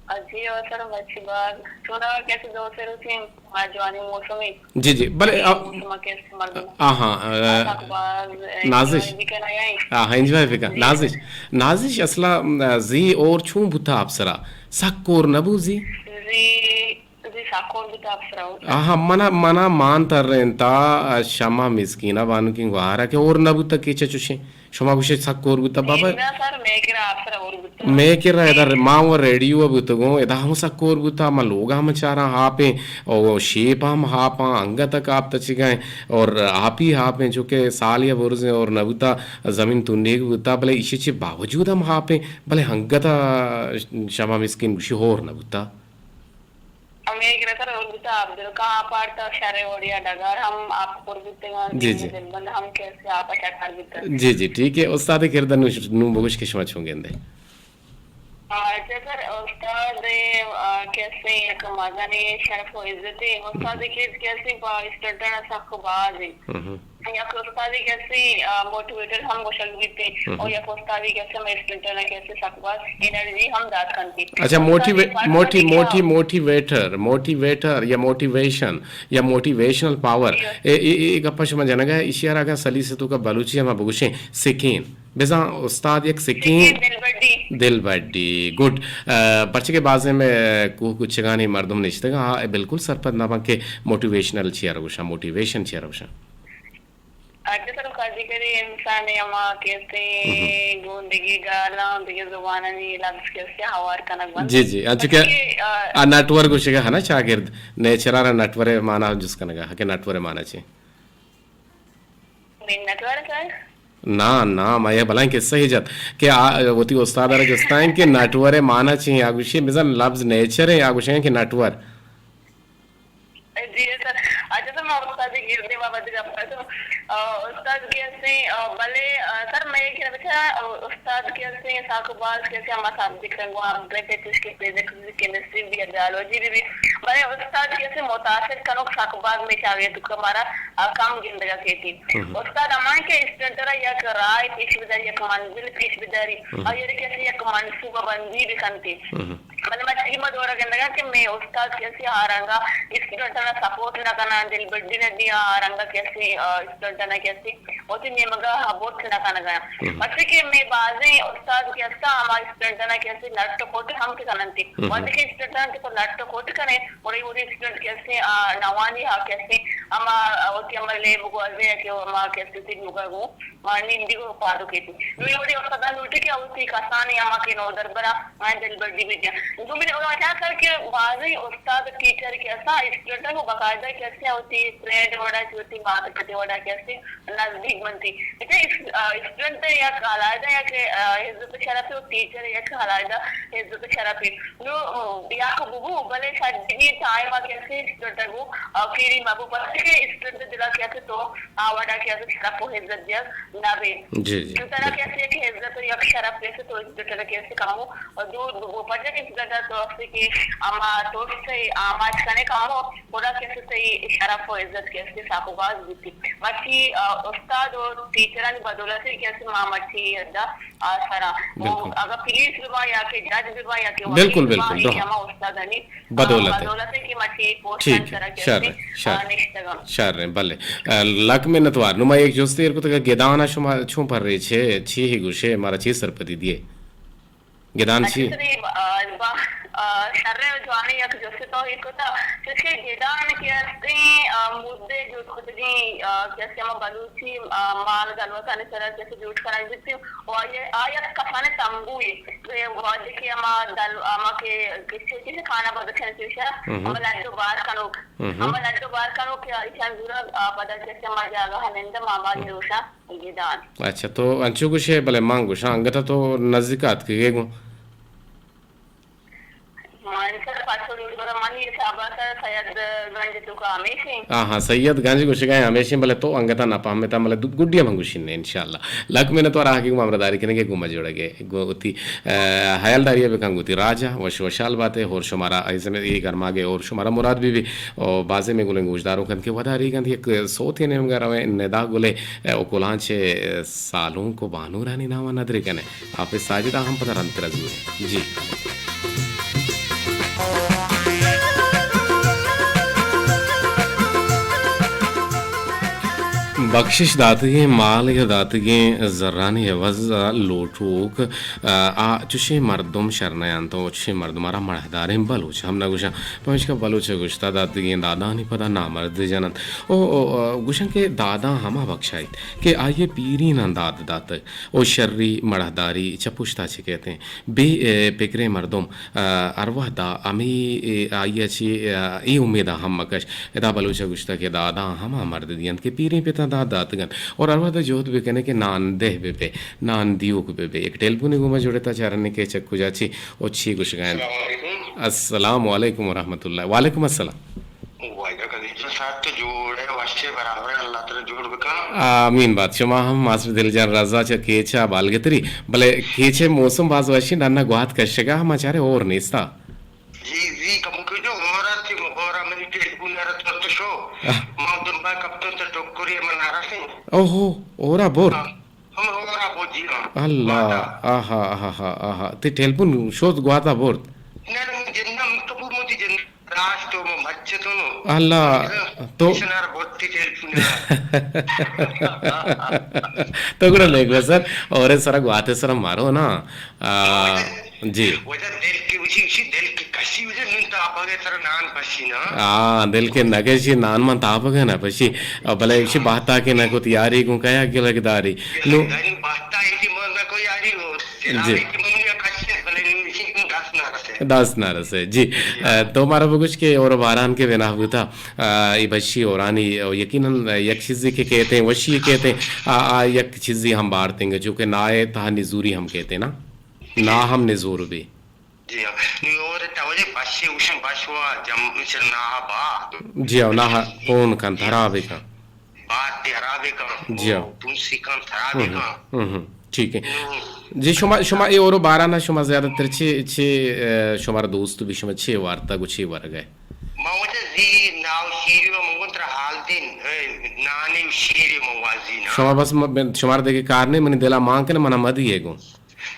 آ، جی، اور سر مچی باز۔ چونا کیسے دو سے روچیں؟ آ، جوانی موسم ہے۔ جی، جی، بلے، آ، موسم کیسے مردم؟ آ، ہاں، آ، آ، سک باز، آ، نازش۔ انجوائے بھی کرنا ہے۔ آ، ہاں، انجوائے بھی کرنا۔ جی۔ نازش، نازش اصلا، آ، زی اور چون بوتا آپ سرا؟ سک کور نبو زی؟ زی زی سک ہور بوتا آپ سرا ہور۔ آہا، منا، منا مان ترینتا، شما مسکینا بانکیں گوہارا کہ ہور نہ بوتا کیچا چوشیں۔ شما گوشے سک ہور بوتا بابا۔ نہ سر، مئے کرا آپ سرا ہور بوتا۔ مئے کرا ادا ما و ریڈیو بوتگوں، ادا ہم سک ہور بوتا، ما لوگا ہم چاراں ہاپیں، او شیپ ہم ہاپاں، انگت تک آپ تچگائیں، اور ہاپی ہاپیں، چونکہ سال یا برزیں اور نہ بوتا، زمین تنیگ بوتا، بلے ایشی چی باوجود ہم ہاپیں، بلے انگتا شما مسکین گوشی ہور نہ بوتا۔ ہمے گرا سر ہور بوتا، عبدالقاں آپ آرتا، شر وڑیا ڈگار ہم آپ پر بوتگاں، جی، جی۔ دلبند ہم کیسے آپ ٹکر بوتا۔ جی، جی، ٹھیک ہے۔ استاد کردہ نو، نو بگوش کہ شما چون گندے؟ آ، اچھا سر، استاد، آ، کیسے یک مزنیں شرف و عزتے۔ استاد کرد کیسے با اسٹوڈنٹ سک باز ہیں۔ ہم۔ یک استادی کسے، آ، موٹیویٹر ہم گوشگ بیتے، ہم۔ اور یک استادی کسے مئے اسٹوڈنٹاں کسے سک باز انرجی ہم دات کنتے۔ اچھا، موٹیوے-، استادی موٹی-، موٹی-، موٹیویٹر، موٹیویٹر یا موٹیویشن یا موٹیویشنل پاور، جی۔ اے، اے، اے گپا شما جنگا ہے، ایشی ءَ را اگاں سلیس توکا بلوچی ءَ ما بگوشیں، سکین۔ بزاں استاد یک سکین۔ سکین دلبڈی۔ دلبڈی، گڈ۔ آ، پرچہ کہ بازیں مئے کوہ کچگانی مردم نشتگ، ہاں، اے بالکل سرپد نہ باں کہ موٹیویشنل چی ءَ را گوشاں، موٹیویشن چی ءَ را گوشاں۔ اچھا سر، کدی کدی انسان ءَ ہما کیسے، ہم۔ گوں دگہ گالاں، دگہ زبانانی لفظ کیسے ہوار کنگ بنت۔ جی، جی، انچو کہ، بلکہ، آ، آ نٹور گوشگ ءَ ہنا چاگرد، نیچر ءَ را نٹور ءِ مانا جست کنگ ءَ کہ نٹور ءِ مانا چے؟ نٹور سر؟ نا، نا، ما یہ بلائیں قصہ ہی جت کہ آ، وتی استاد ءَ را جستائیں کہ نٹور ءِ مانا چے، آ گوشی بزاں لفظ نیچر ءِ، آ گوشیں کہ نٹور۔ جی سر، اچھا سر، ما استاد گردے بابت گپ کناں۔ آ، استاد کہ ہستیں، آ، بلے، آ، سر، مئے کہ بچا، آ، استاد کہ ہستیں، ساکو باز کہ ہستیں، ہما سبجیکٹ انگو ہم بلے پیچش کہ فزکس بھی، کیمسٹری بھی، بایولوجی بھی، بھی، بلے استاد کسے متاثر کنوک سک باز مئے چاگرد ءِ توکا مارا، آ، کم گندگا کیتی۔ استاد ہما کہ اسٹوڈنٹ را یک راہ پیش بداری، یک منزل پیش بداری، آئی ءَ کسے یک منصوبہ بندی بکنتی۔ بلے ما چی ما دورا گندگا کہ مئے استاد کسے آ رنگا اسٹوڈنٹ را سپورٹ نہ کناں، دلبڈی نہ دیاں، آ رنگا کسے، آ، اسٹوڈنٹ نہ کسے وتی نیمگا بوٹ نہ کنگا۔ پرچہ کہ مئے بازیں استاد کہ ہستاں، ہما اسٹوڈنٹانا کہ ہستیں لٹ و کٹ ہم کہ کننتی۔ وہدے کہ اسٹوڈنٹانا تو لٹ و کٹ کنے، گڑا وہدے اسٹوڈنٹ کہ ہستیں، آ، نوانی ہا کہ ہستیں، ہما وتی ہما لیب گوازے یا کہ ہما کہ ہستیں تئی لوگا گوں، آ، نندی گوں پادو کیتی۔ نو وہدے استادان لوٹی کہ وتی کسانی ہما کہ نودربرا آ دلبڈی بہ دیاں۔ دومی نمبر ءَ کیا کر کہ بازیں استاد، ٹیچر کہ ہستاں، اسٹوڈنٹ کو باقاعدہ کہ ہستیں وتی فرینڈ وڑا کہ وتی مات پتے وڑا کہ ہستیں نزدیک بنتی۔ اچھا، اس-، آ، اسٹوڈنٹ یک علیحدہ یک، آ، عزت شرف ہے، اور ٹیچر یک علیحدہ عزت شرف ہے۔ نو، آ، یک ببو، بلے سجگی ٹائم آ کہ ہستیں اسٹوڈنٹ کو، آ، کیڑی مبو، پرچہ کہ اسٹوڈنٹ دلا کہ ہستیں تو آ وڑا کہ ہستیں شرف و عزت دیگ نہ بے۔ جی، جی، چو ترا کہ ہستیں یک عزت و یک شرف پیسے تو اسٹوڈنٹ کہ ہستیں کمو اور دور ببو۔ پرچہ کہ اسٹوڈنٹ تو ہستیں کہ اما تو سے آماچ کنے کمو، گڑا کہ ہستیں تئی شرف و عزت کہ ہستیں ساکو باز بیتی۔ مرچی، آ، استاد و ٹیچرانی بدولت کہ ہستیں ما مرچی ادا آ سرا۔ بالکل۔ اگاں پولیس ببا یا کہ جج ببا یا کہ وکیل بالکل، ببا، بالکل، اے درو۔ کہ ہما استادانی، آ، بدولت ہے۔ بدولت ہے کہ مرچی پوسٹ ٹھیک ہے، سرا کہ شر ہستیں، ہے، شر۔ آ، نشتگاں۔ شر ہے، بلے۔ آ، لک منتوار۔ نو ما یک جستے ایر کتگ کہ گدان ءَ شما چون پرے چے، چی ہی گوشے، مارا چی سرپدی دیے؟ گدان چی؟ اچھا، سر، یہ، آ، با-، آ، شر و جوانی یک جستے تو ہی کتا، چوشے گدان کہ ہستیں، آ، مدے جوڑ کتگیں، آ، کہ ہستیں ہما بلوچی، آ، مال گلوتانی سرا کہ ہستیں جوڑ کنگ بیتی، و آئی، آ یک کسانیں تمبوئے، کہ وہدے کہ ہما دل-، ہما کہ، کہ چے چیز خانہ بدکھن چیشا، ہما لڈو بار کنوک، ہما لڈو بار کنوک کہ ایشان زورا، آ، پدا کہ ہستیں ہما جاگہ نندم ہما جوشا۔ گدان۔ اچھا، تو انچو گوشے، بلے من گوشاں، انگت تو نزیک آتکگے گوں۔ من سر پاسو روڈ برا منی حساب ءَ سر سید گنج تو کا ہمیشیں۔ ہاں، ہاں، سید گنج گوشگا ہمیشیں، بلے تو انگت نہ پہمتا، بلے دو-، گڈی من گوشیں انشاءاللہ۔ لک منت وار آہگی گوں ہمراہداری کنگے گوں مجوڑگے، گوں وتی، آ، حیالداری بکن گوں وتی راجا، وش وشال باتے، اور شمارا ایزم اے گرماگے، اور شمارا مراد بی بی، اور بازے میں گلیں گوشداروں کن کہ وداری گند یک سوتے نیمگا رویں ندا گلے، او کلانچ سالونک و بانورانی نام ءَ ندر کن ئے۔ حافظ ساجد ءَ ہم پدا رندتر ءَ زوریں۔ جی۔ بخشش داتگیں مال یا داتگیں زرانی عوض ءَ لوٹوک، آ، آ چشیں مردم شر نہ انت و چشیں مردم ءَ را مڑاہداریں بلوچ ہم نہ گوشاں۔ پمیشکا بلوچ ءَ گوشتہ داتگیں دادانی پدا نامرد جن انت۔ او، او، آ، گوشاں کہ داداں ہما بخشائیت کہ آئی ءَ پیریناں داد داتگ۔ او شری مڑاہداری چہ پشتا چہ کیت انت۔ بے، اے، پکریں مردم، آ، ہر وہدا ہمے، اے، آئی ءَ چہ، آ، اے امیداں ہم مکش۔ ادا بلوچ ءَ گوشتگ کہ داداں ہما مرد دینت کہ پیریں پتاں داد داتگ انت۔ اور ہر وہدا جہد بکنے کہ نان دہ بہ بئے، نان دیوک بہ بئے۔ یک ٹیلیفونے گوں ما جڑتا چارنے کہ چہ کجا چی او چی گوشگا انت۔ السلام علیکم۔ السلام علیکم ورحمۃ اللہ۔ وعلیکم السلام۔ واجہ قدیر جان صاحب تو جوڑ ئے، وش ئے، برابر ئے، اللہ تعالی جوڑ بکن۔ آمین بات۔ شما ہم ماسٹر دل جان رضا چہ کیچ ءَ بالگتری، بلے کیچ ءِ موسم باز وشیں، ڈنا گوات کشگا، ہما چارے ہور نیستا۔ جی، جی، کمو کہ جو ہورا تھی، ہورا منی ٹیلیفون ءَ را ترت شو۔ آہ۔ ما دنبا کپتوں تو ٹکری من نارا سے۔ اوہو، ہورا بور۔ ہاں، ہم ہورا بور جی، ہاں۔ اللہ، گواتا۔ آہا، آہا، آہا، آہا۔ تی ٹیلیفون شوت گواتا بورت۔ نہ، نہ، من جنم تو بو مجھے جن راست تو من بچتوں۔ اللہ، تو سنار بوتی ٹیلیفون۔ تو گڑا لے گو سر، اور سر گواتے سر مارو نا۔ آ، جی۔ وجہ دل کہ وشی، وشی دل کہ کشی وجہ نون تاپگے سر نان پشی نا۔ آ، دل کہ نہ کشی نان من تاپگے نہ پشی۔ آ، بلے وشی بہتا کہ نہ کت یاری گوں کیا گلگ داری۔ نو۔ داری بہتا ایتی من نہ کو یاری ہو۔ جی۔ دست نہ رسے۔ جی۔ آ، تو مارا بگوش کہ اور باران کے بنا بوتا، آ، ای بشی اورانی، او، یقیناً یک چیزے کہ کہتے ہیں، وشی کہتے ہیں، آ، آ، یک چیزے ہم بارتیں گے، چونکہ نائے تہا نزوری ہم کہتے ہیں نا۔ نا ہم نزور بی۔ جی ہاں۔ نی اور توجہ بشی اوشن بشوا جم چر نا با۔ جی ہاں، نا پون کن، خراب کن۔ بات تی خراب کن، جی ہاں۔ او پونسی کن خراب کن۔ ہم، ہم، ٹھیک ہے۔ ہم۔ جی، شما، شما اے اور باران شما زیادہ تر چے، چے، اے، شمار دوست بھی شما چے وارتا گو چے ورگئے؟ ما ای ناو شیری و من گوں ترا حال دین، اے، نانی شیری من وازی نا۔ شما بس م-، بن-، شمار دیگه کار نه، منی دلا مان کنه، منا مدی یه گوں۔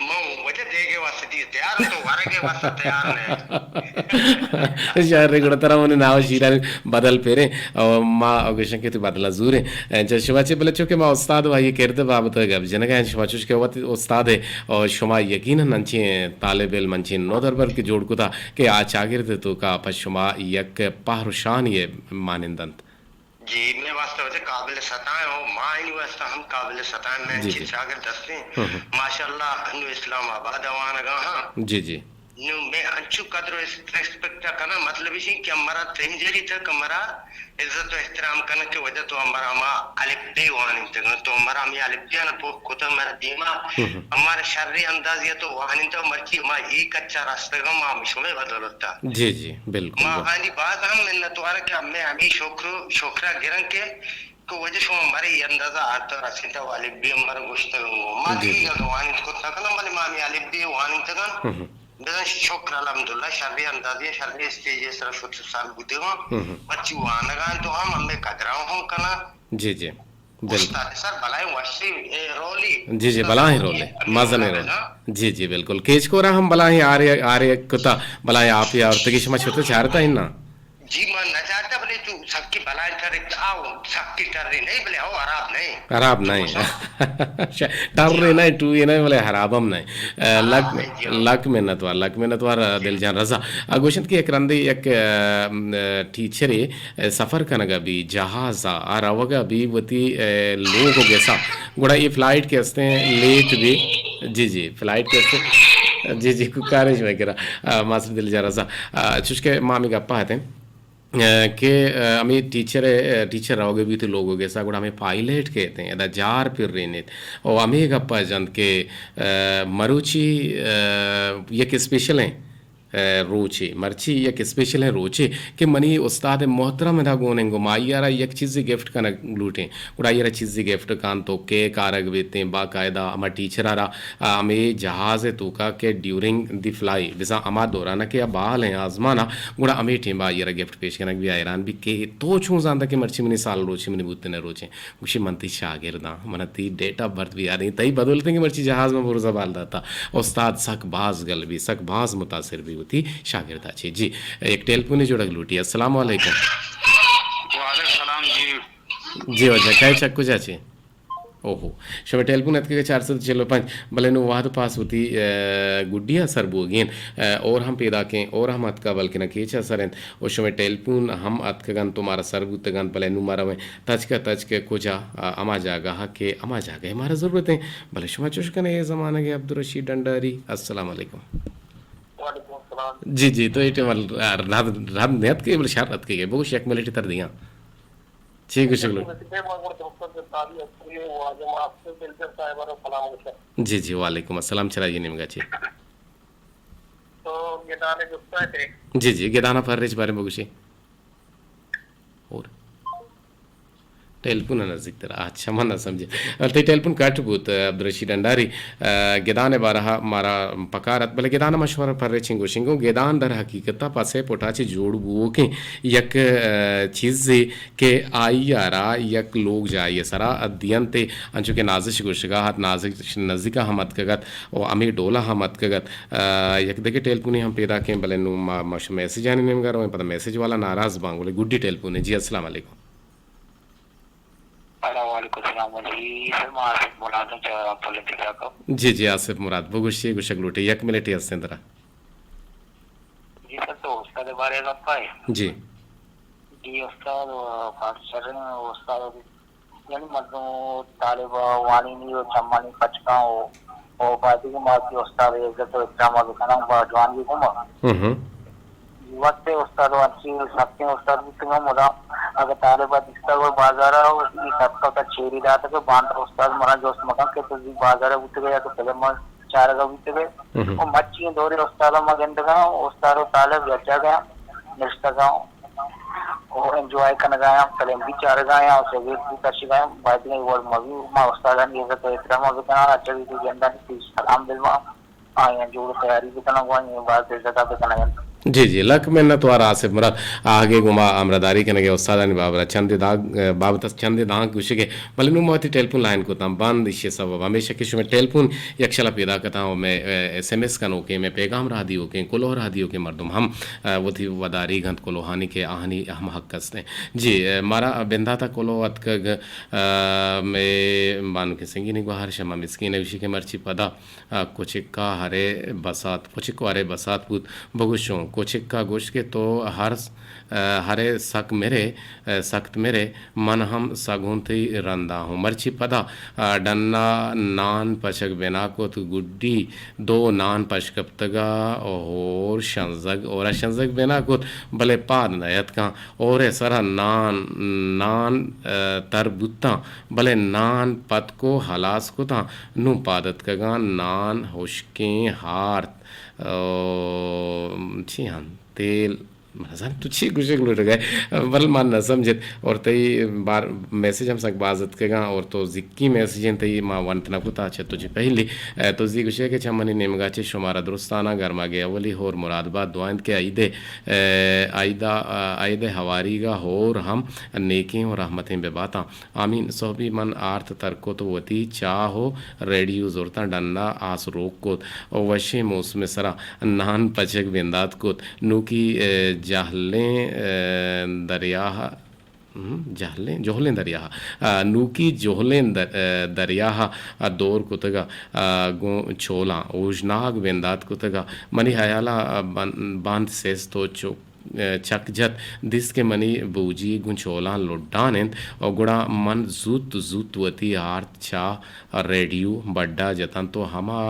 من وجہ دیگه واسطه دیگه تیار تو ورگه واسطه تیار نه۔ شاعر گڑا ترا منی ناو شیرانی بدل پیرے، او ما گوشن کہ تو بدلا زورے۔ چہ شما چے بلے چونکہ ما استاد و آئی کرد بابت گپ جنگا، شما چوش کہ وت استاد ہے، او شما یقیناً انچیں طالب علم، انچیں نودربر کہ جوڑ کتا کہ آ چاگرد توکا پہ شما یک پہر و شانی مانند انت۔ جی، مئے واسطہ وجہ قابل ستائیں، او ما اینی واسطہ ہم قابل ستائیں، مئے جی، انچیں جی۔ چاگرد ہستیں۔ ہم، ہم۔ ماشاءاللہ، انو اسلام آباد وانگا ہاں۔ جی، جی۔ نو مئے انچو قدر و اس-، ریسپیکٹ کناں، مطلب ایشی کہ ہمارا تنجری تک ہمارا عزت و احترام کناں کہ وجہ تو ہمارا ہما الف بے وانینتگاں، تو ہمارا ہمیں الف بے آنا پوک کتا ہمارا دیما، ہم، ہم۔ ہمارا شریں اندازی تو وانینتا، مرچی ما ای کچا رستگاں، ما ہمیں شمے بدولتا۔ جی، جی، بالکل، ما بالکل۔ آنی باز ہم منتوار کہ ہمیں ہمیں شکر، شکرا گرن کہ، کہ وجہ شما مرے ای اندازہ آرتا رسینتا و الف بے ہمارا گوشتگاں۔ ما جی، دیگہ جی۔ گا وانینت کتا کناں، بلے ما ہمیں الف بے وانینتگاں۔ ہم، ہم۔ بزاں شکر الحمدللہ، شریں اندازی، شریں اسٹیج سر شت سر بوتگاں۔ ہم، ہم۔ مرچی وانگاں تو ہم ہمیں قدراں ہم کناں۔ جی، جی۔ بالکل۔ استاد سر بلائیں وشی، اے، رولی۔ جی، جی، بلائیں رولے، مزنیں رولے۔ جی، جی، بالکل۔ کیچ کورا ہم بلائیں آرے، آرے کتا، بلائیں آپ یا اور تگی شما چھوٹے چارتا ہی نا۔ جی، من نہ چارتا، بلے تو سکی بلائیں ٹر، آؤ، سکی ٹر نہیں، بلے ہو، خراب نہیں۔ خراب نہیں۔ ٹر نہیں، ٹو یہ نہیں، بلے خراب ہم نہیں۔ اے، لک، لک منت وار، لک منت وار، دل جان رضا۔ آ، گوشنت کہ یک رندے یک، اے، ٹیچرے، اے، سفر کنگا بی، جہازا، آ روگا بی وتی، اے، لوگ و گسا۔ گڑا اے فلائٹ کہ استیں لیٹ بی۔ جی، جی، فلائٹ کہ استیں۔ جی، جی، کوکارش میں کرا۔ آ، ماسٹر دل جان رضا۔ آ، چوشکہ ما ہمیں گپا ہتیں۔ اے، کہ، اے، ہمیں ٹیچر، اے، ٹیچر روگ بیت لوگ گسا، گڑا ہمیں پائلٹ کہتے ہیں، ادا جار پر رینیت۔ او ہمیں گپا جنت کہ، اے، مروچی، اے، یک اسپیشل ہیں، اے، روچے، مرچی یک اسپیشل ہیں روچے کہ منی استاد محترم ادا گوننگو، ما آئی را یک چیزی گفٹ کنگ لوٹیں۔ گڑا آئی را چیزی گفٹ کن تو کیک آرگ بیتیں، باقاعدہ ہما ٹیچر را، آ، ہمے جہاز توکا کہ ڈیورنگ دی فلائی، بزاں ہما دوران کہ آ بال ہیں آزمان آ، گڑا ہمے ٹیم آئی را گفٹ پیش کنگ بی، حیران بی کہ تو چون زانتا کہ مرچی منی سال روچی منی بوتنے روچیں۔ گوشی من تی شاگرداں، من تی ڈیٹ آف برتھ بی یادیں، تئی بدولتیں کہ مرچی جہاز من بروزا بال داتا۔ استاد سک باز گل بی، سک باز متاثر بی وتی شاگردا چے۔ جی، ایک ٹیلیفونی جوڑگ لوٹی۔ السلام علیکم۔ وعلیکم السلام جی۔ جی واجہ، کئے چہ کجا چے؟ اوہو، شمئے ٹیلیفون اتکگ چار سد چل و پنچ، بلے نوں وہد پاس وتی، اے، گڈی ء سر بوگی انت، اے، اور ہم پیداکیں، اور ہم اتکا بلکنا کیچ ء سر انت، و شمئے ٹیلیفون ہم اتکگ انت و مارا سر بوتگ انت، بلے نوں ما رویں تچک ء تچک ء کجا، آ، ہما جاگہ ء کہ ہما جاگہ ء مارا ضرورت انت، بلے شما چوش کنے اے زمانگ ء عبدالرشید ڈنڈاری۔ السلام علیکم۔ وعلیکم السلام۔ جی، جی، تو اے ٹائم ال-، آ، رد، رد نیت کہ بلے شر اتکگ، بگوش یک منٹ تر دیاں۔ چی گوشگ لوٹ؟ جی، جی، وعلیکم السلام، چرا یہ نیمگا چی؟ تو گدانے گپتا ہے؟ جی، جی، گدانا پر ریچ بارے بگوشی۔ اور ٹیلیفون نزدیک تر، اچھا، من نہ سمجھے۔ تئی ٹیلیفون کٹ بوت، عبدالرشید انڈاری۔ آ، گدان ء بارہ ء مارا پکار ات، بلے گدان ء ما شمارا پریچیں گوشیں گوں، گدان در حقیقت ء پس ء پٹ ء چہ جوڑ بووکیں یک، آ، چیزے کہ آئی ء را یک لوگ جاہے ء سرا دینت ء انچو کہ نازش گوشگا ات، نازش نزیک ء ہم اتکگ ات و ہمے ڈول ء ہم اتکگ ات۔ آ، یک دگہ ٹیلیفونے ہم پیداکیں، بلے نوں ما، ما شہ میسجانی نیمگا رویں، پدا میسج والا ناراض باں، گڑا گڈی ٹیلیفونے۔ جی، السلام علیکم۔ ہیلو، وعلیکم السلام۔ جی سر، ما آصف مراد ہوں، چہ پلے تجاکو۔ جی، جی، آصف مراد، بگوشی، گوشگ لوٹے، یک منٹے ہستیں ترا۔ جی سر، تو استاد بارے گپا ہے؟ جی۔ جی استاد، و خاص شر استاد، یعنی مردم طالب وانینی و چمانی پچکاں و، و باید کہ ما کہ استاد عزت و احترام بکناں با جوانی گوما۔ ہم ہم۔ وقت استاد و ہرچی سختیں استاد بوتگاں، مدام اگہ طالب ء دیستگ و بازار ء و ای سبق ء چیری داتگ، باندا استاد منا جست مکن کہ تو زی بازار ء بوتگ یا تو فلم ء چارگ ء بوتگ۔ ہم۔ و مرچی دور استاد ما گندگاں، استاد و طالب یک جاگہ نشتگاں و انجوائے کنگایاں، فلم بھی چارگایاں و سگریٹ بھی کشگایاں، باید نہیں وڑ مبی، ما استادانی عزت و احترام بکناں، اچھا بھی گندانی پیش سلام دلما۔ آیاں جوڑ تیاری بکناں، گوں آیاں باز عزت ء بکناں۔ جی، جی، لک منت وار آصف مراد۔ آہگے گوں ما ہمراہداری کنگے استادانی بابت چندے دانک، بابت چندے دانک گوشگے، بلے نوں ما وتی ٹیلیفون لائن کتاں بند، ایشی سبب ہمیشہ کہ شمئے ٹیلیفون یکشلا پیداک اتاں و مئے، اے، ایس ایم ایس کنوکیں، مئے پیغام راہ دیوکیں، کلوہ راہ دیوکیں مردم ہم، اے، وتی وداریگ انت کلوہانی کہ آہانی ہم حق استیں۔ جی، اے، مارا بنداتا کلوہ اتکگ، اے، مئے بانکیں سنگینی گوہر شما مسکین ء گوشی کہ مرچی پدا ء کچک ء ہرے بسات، کچک ء ہرے بسات بوت، بگوشوں۔ کچک ء گوشت کہ تو ہر، ء ہرے سک مرے، ء سکت مرے، من ہم سگوں تئی رندا ہوں۔ مرچی پدا، ء ڈنا نان پچگ بنا کت، گڈی دو نان پش کپتگ ء ہور شنزگ، ہورا شنزگ بنا کت، بلے پاد نہ یتکاں۔ ہورے سرا نان، نان، ء تر بوتاں، بلے نان پتک و ہلاس کتاں۔ نوں پاد اتکگاں نان ہشکیں ہارت، ء چی انت؟ تیل، من نزاناں تو چی گوشگ لوٹگ ئے، بل من نہ سمجھت۔ اور تئی بار میسج ہم سک باز اتکگاں اور تو زکی میسج انت تئی ما ونت نہ کتا چہ تو چی پہلی۔ ء تو زی گوشے کہ چہ منی نیمگا چہ شمارا درستاناں گرماگے اولی ہور مراد بات، دعا انت کہ عید، ء عیدا، ء عید ہواریگا ہور ہم نیکیں و رحمتیں بہ باتاں۔ آمین۔ سہبی من آرت تر کت و وتی چاہ و ریڈیو زرتاں ڈنا آس روک کت و وشیں موسم ء سرا نان پچگ بندات کت۔ نوکی، ء، جہلیں، ء، دریاہ، ہم، جہلیں، جہلیں دریاہ، ء، نوکی جہلیں در-، ء، دریاہ ء دور کتگ ء، ء، گوں چولاں اوژناگ بندات کتگ ء منی ہیالا، ء، بن-، بند سست و چک ء چک جت، دیست کہ منی بوجی گوں چولاں لڈان انت و گڑا من زوت زوت وتی آرت چاہ ء ریڈیو بڈا جتنت و ہما،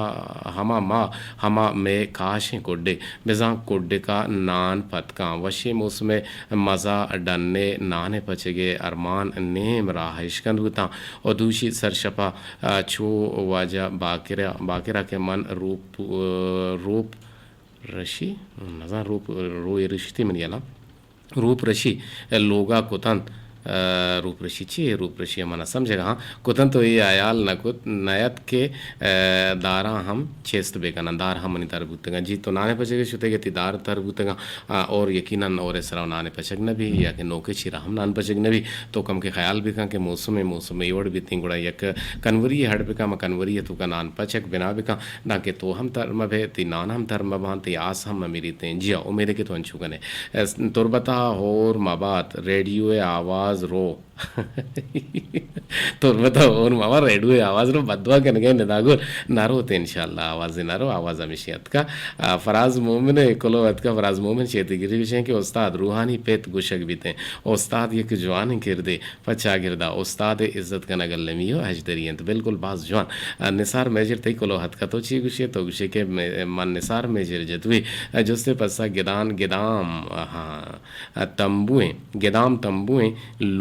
ہما ما، ہما مئے کاشیں کڈے، بزاں کڈکا نان پتکاں۔ وشیں موسم ء مزہ ڈن ء نان ء پچگ ء ارمان نیم راہ اشکند بوتاں و دوشی سرشپا، ء، چو واجہ باکرا، باکرا کہ من روپ، ء، روپ رشی، نزان روپ، روئے رشتی منی یلا۔ روپ رشی لوگا کتنت، ء، روپ رشی چی؟ روپ رشی من سمجھگا ہاں۔ کتنت تو اے حیال نہ کت، نہ ات کہ، ء، داراں ہم چست بہ کنن، دار ہم منی تر بوتگاں۔ جی تو نانے پچگے شتے کہ تی دار تر بوتگاں، ء، اور یقیناً اور سرا نانے پچگ نہ بی، یا کہ نوکے چیرا ہم نان پچگ نہ بی۔ تو کم کے خیال بکن کہ موسم، موسم اے وڑ بیتیں، گڑا یک کنوری ہڈ بکن، ما کنوری توکا نان پچگ بنا بکن۔ دانکہ تو ہم تر مہ بئے، تئی نان ہم تر مہ باں، تئی آس ہم مہ مریتیں۔ جی ہاں، امید کہ تو انچو کنے۔ اس، تربتا ہور مہ بات، ریڈیو ء آواز رو۔ تربتا ہور مہ بات، ریڈیو ء آواز رو، بدوا کنگے نداگور نہ روت انشاءاللہ، آواز نہ رو، آواز ہمیشی اتکا۔ آ، فراز مومن ء کلو اتکا، فراز مومن چیتگری گوشیں کہ استاد روحانی پت گوشگ بیتیں۔ استاد یک جوانیں کردے۔ پہ چاگردا استاد ء عزت کنگ المی و ہژدری انت۔ بالکل باز جوان۔ ء، نثار میجر تئی کلوہ اتکا تو چی گوشے؟ تو گوشے کہ مے-، من نثار میجر جتوی۔ ء، جست ء پسہ گدان، گدام، ہاں، ء، تمبوئیں، گدام تمبوئیں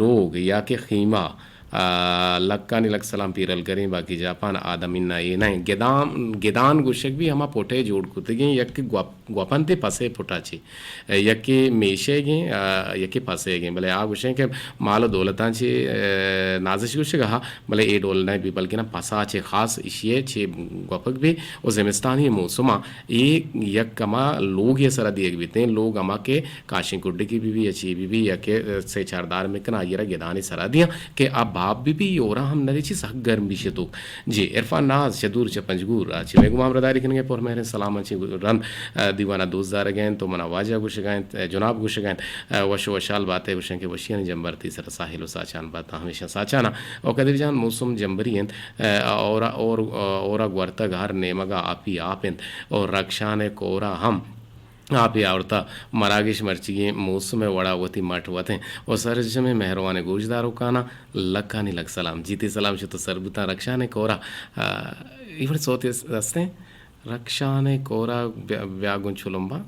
لوگ یا کہ خیمہ، ء، لکانی لک سلام پیرل کریں باقی جاپان آدمی نہ اے نہ۔ گدام، گدان گوشگ بھی ہما پوٹے جوڑ کتگیں یک گوپ گوپنتے پسے پٹا چے۔ یکے میشے گیں، آ، یکے پسے گیں۔ بلے آ گوشیں کہ مال و دولتاں چے، آ، نازش گوشگا ہا، بلے اے ڈول نہ بی، بلکنا پسا چے خاص اشیے چے گوپک بی و زمستانی موسما اے یک کما لوگے سرا دیگ بیتیں۔ لوگ ہما کہ کاشیں کڈکی بی بی یا چے بی بی یا کہ سے چار دار مکنا آئیرا گدانی سرا دیاں کہ آ باب بی بی اورا ہم نرے چی سک گرم بی شتوک۔ جی، عرفان ناز چہ دور چہ پنجگور ء چہ مئے گوما ہمراہداری کنگ ء پر مہریں سلاماں چہ رند، ء، دیوان ء دوست دارگ ء انت و منا واجہ گوشگ ء انت، ء، جناب گوشگ ء انت، ء، وش و وشحال بات ء گوشن کہ وشیانی جمبر تی سر ساحل و ساچان بات ہمیشہ ساچان ء۔ و قدیر جان موسم جمبری انت، ء، اورا، اور، اورا گورتگ ہر نیمگ ء آپی آپ انت و رکشان ء کورا ہم آپے آورتہ۔ مراگش مرچیگیں موسم ء وڑا وتی مٹ وتیں و سرجمیں مہروانیں گوشداروکاناں لکانی لک سلام۔ جی تئی سلام شت و سر بوتاں رکشان ء کورا، آ، اے وڑ سوتے است-، استیں؟ رکشان ء کورا بیا، بیا گوں چلمباں۔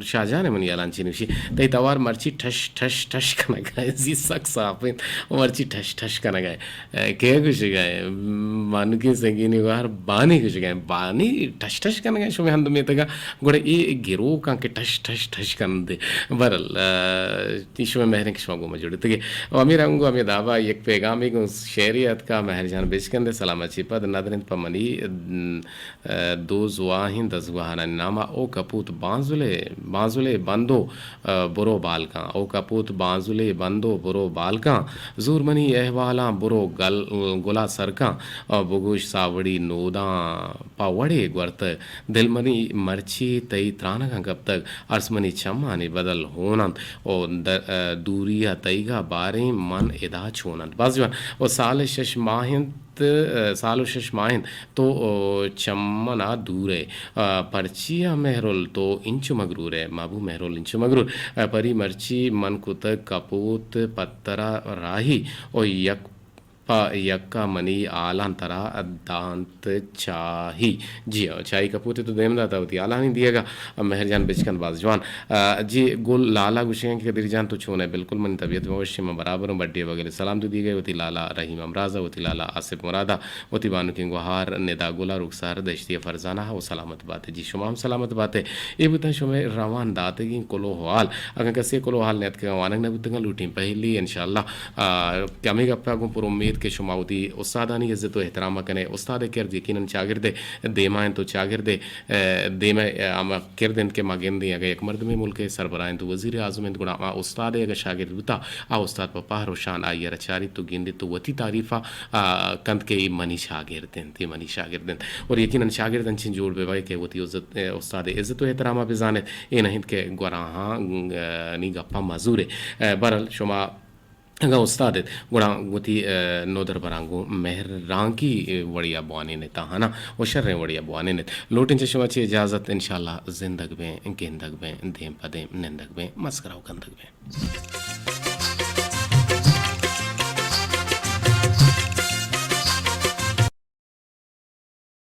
شاہ جان ء منی الان چی نوشی؟ تئی توار مرچی ٹش ٹش ٹش کنگ ء زی سک ساپ انت و مرچی ٹش ٹش کنگ ء۔ اے، کئے گوشگ ء؟ مانکیں سنگینی گوہر بانی گوشگ ء۔ بانی ٹش ٹش کنگ ء شمئے ہند میتگ ء۔ گڑا اے گروکاں کہ ٹش ٹش ٹش کنت۔ بہرحال، ء، اے شمئے مہریں کہ شما گوں ما جڑتگ ئے۔ و ہمے رنگ و ہمے دابا یک پیغامے گوں شعرے اتکا، مہر جان بچکندے سلامت چی پد ندرنت پہ منی، ء، دو زواہیں دزگوہانانی ناما او کپوت بانزلے بانزلے بندو، ء، برو بالکاں۔ او کپوت بانزلے بندو برو بالکاں۔ زور منی احوالاں برو گل، گلا سرکاں۔ ء، بگوش ساوڑی نوداں پہ وڑے گورتگ۔ دل منی مرچی تئی ترانگاں کپتگ۔ ارس منی چمانی بدل ہون انت۔ او د-، ء، دوری ء تئیگا باریں من ادا چون انت۔ باز جوان۔ او سال شش ماہ انت، ء، سال و شش ماہ انت۔ تو، او، چہ من ء دور ئے۔ ء، پرچیا مہرل تو انچو مگرور ئے؟ مابو مہرل انچو مگرور۔ ء، پری مرچی من کتگ کپوت پہ ترا راہی۔ او یک پہ یک ء منی ہالاں ترا دانت چاہی۔ جی ہو، چاہی کپوت تو دیم داتا وتی ہالانی دیگا۔ مہر جان بچکن باز جوان۔ ء، جی گل لالا گوشگیں کہ قدیر جان تو چون ئے؟ بالکل منی طبیعت بہ وشی، من برابر ہوں۔ بڈی بگل سلام تو دیگئے وتی لالا رحیم امراض ء، وتی لالا آصف مراد ء، وتی بانکیں گوہار ندا گل ء، رخسار دشتی ء، فرزانہ ء، و سلامت بات ئے۔ جی شما ہم سلامت بات ئے۔ اے بوتاں شمئے روان داتگیں کلوہ حال۔ اگاں کسے کلوہ حال نیاتکگاں وانگ نہ بوتگاں لوٹیں پہلی انشاءاللہ، آ، کہ ہمے گپ ء گوں پر امید کہ شما وتی استادانی عزت و احترام ء کن ئے۔ استاد ء کرد یقیناً چاگرد ء دیما انت و چاگرد ء ء، دیم ء، ء، ہما کرد انت کہ ما گندیں، اگہ یک مردمے ملک ء سربراہ انت و وزیر اعظم انت، گڑا ہما استاد ء اگہ شاگرد بوتا، آ استاد پہ پہر و شان آئی ء را چاریت و گندیت و وتی تعریف ء، ء، کنت کہ اے منی شاگرد انت، اے منی شاگرد انت۔ اور یقیناً شاگرد انچیں جوڑ بہ بئے کہ وتی عزت، ء، استاد ء عزت و احترام ء بزانت، اے نہ انت کہ گوراہاں، ء، نی گپاں مزور ء۔ ء، بہرحال شما اگاں استاد ات، گڑا وتی، ء، نودربراں گوں مہرانکی، ء، وڑیا بوانین ات، ہانا و شریں وڑیا بوانین ات۔ لوٹیں چہ شما چی اجازت، انشاءاللہ زندگ بیں، گندگ بیں، دیم پہ دیم نندگ بیں، مسکرا و کندگ بیں۔